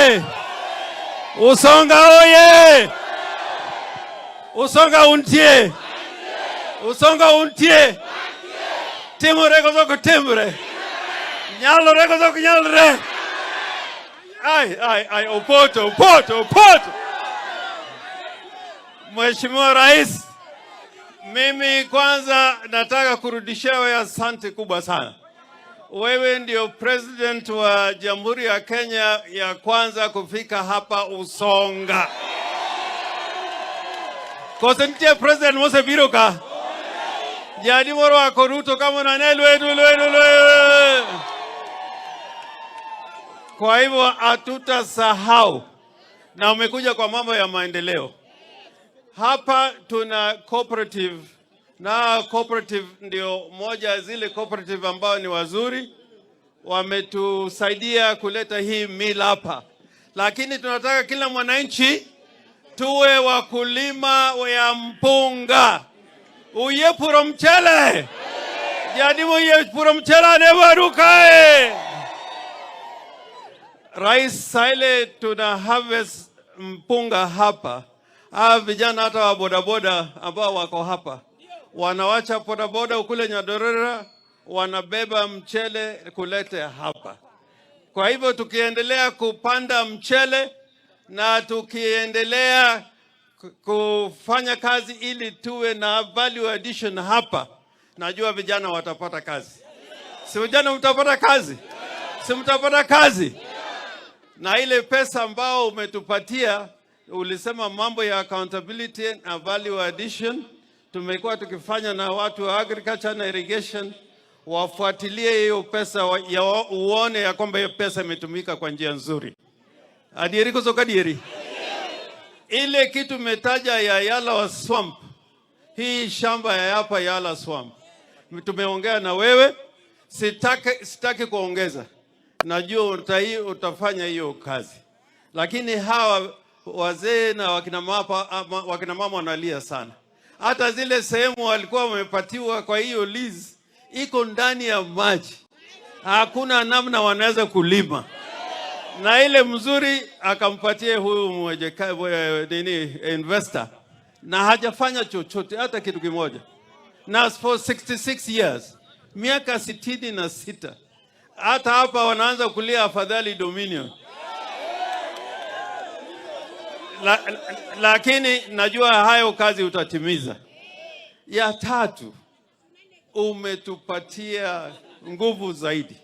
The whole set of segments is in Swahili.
oye! Usonga oye! Usonga untie! Usonga untie! Timore koso ok timre? Nyalore koso ok nyalre? Ai, ai, ai, Opoto, Opoto, Opoto! Mheshimiwa Rais, mimi kwanza nataka kurudishia wewe asante kubwa sana. Wewe ndio president wa Jamhuri ya Kenya ya kwanza kufika hapa Usonga. Koso nitie president mosebiro ka? Jadi morwako Ruto kama nane lwedu lwedu lwedu. Kwa hivyo hatutasahau, na umekuja kwa mambo ya maendeleo. Hapa tuna cooperative na cooperative ndio moja ya zile cooperative ambao ni wazuri, wametusaidia kuleta hii mill hapa, lakini tunataka kila mwananchi tuwe wakulima ya mpunga. Uyie puro mchele jadi uyie puro mchele anebarukae. Rais, saile tuna harvest mpunga hapa, hawa vijana hata wa bodaboda ambao wako hapa wanawacha bodaboda kule Nyadorera, wanabeba mchele kulete hapa. Kwa hivyo tukiendelea kupanda mchele na tukiendelea kufanya kazi ili tuwe na value addition hapa, najua vijana watapata kazi. Si vijana mtapata kazi? Si mtapata kazi? Na ile pesa ambao umetupatia, ulisema mambo ya accountability na value addition, tumekuwa tukifanya na watu wa agriculture na irrigation wafuatilie hiyo pesa ya uone ya kwamba hiyo pesa imetumika kwa njia nzuri. Adieri koso kadieri? Ile kitu umetaja ya Yala Swamp, hii shamba ya hapa Yala Swamp, tumeongea na wewe, sitaki kuongeza, najua utafanya hiyo kazi, lakini hawa wazee na wakina mama wanalia sana. Hata zile sehemu walikuwa wamepatiwa kwa hiyo lease iko ndani ya maji, hakuna namna wanaweza kulima na ile mzuri akampatie huyu nini investor, na hajafanya chochote hata kitu kimoja, na for 66 years, miaka 66. Hata hapa wanaanza kulia afadhali Dominion. Lakini najua hayo kazi utatimiza. Ya tatu, umetupatia nguvu zaidi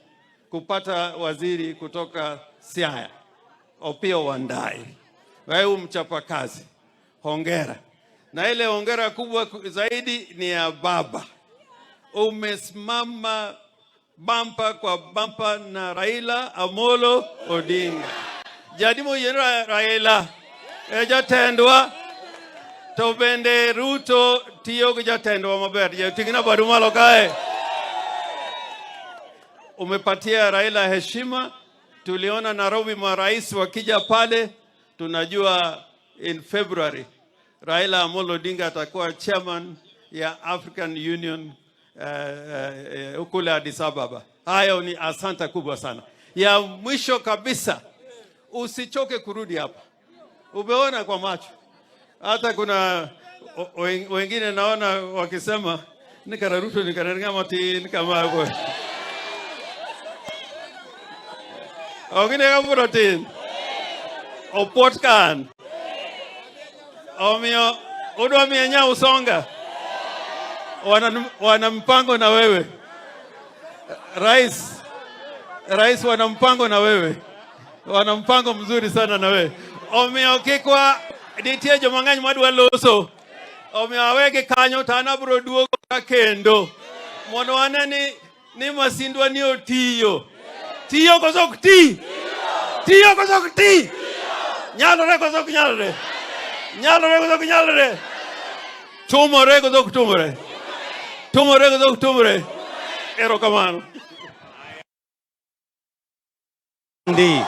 kupata waziri kutoka Siaya, Opiyo Wandayi. Wewe mchapakazi, hongera. Na ile hongera kubwa zaidi ni ya baba. Umesimama bampa kwa bampa na Raila Amolo Odinga. Jadimo yena Raila e jatendwa to bende Ruto tiyo gi jatendwa maber. Ting'na badu malo kae. Umepatia Raila heshima. Tuliona Nairobi marais wakija pale, tunajua in February Raila Amolo Odinga atakuwa chairman ya African Union kule Addis Ababa. Hayo ni asante kubwa sana. Ya mwisho kabisa, usichoke kurudi hapa. Umeona kwa macho. Hata kuna wengine naona wakisema nikararuto nikararinga matin kama hapo. Wengine kama tin. Opot kan. Omiyo udwa miya nya Usonga. Wana mpango na wewe. Rais wana mpango na wewe. Wana mpango mzuri sana na wewe. Omiyo kikwa nitie joma ng'eny madwa loso. Omiyo awegi kanyo to an abiro duogo ka kendo. Mondo wane ni masindwa ni otiyo. Tiyo koso ok ti? Tiyo koso ok ti? Nyalore koso ok nyalore? Nyalore koso ok nyalore? Tumore koso ok tumore? Tumore koso ok tumore? Erokamano. Ndi.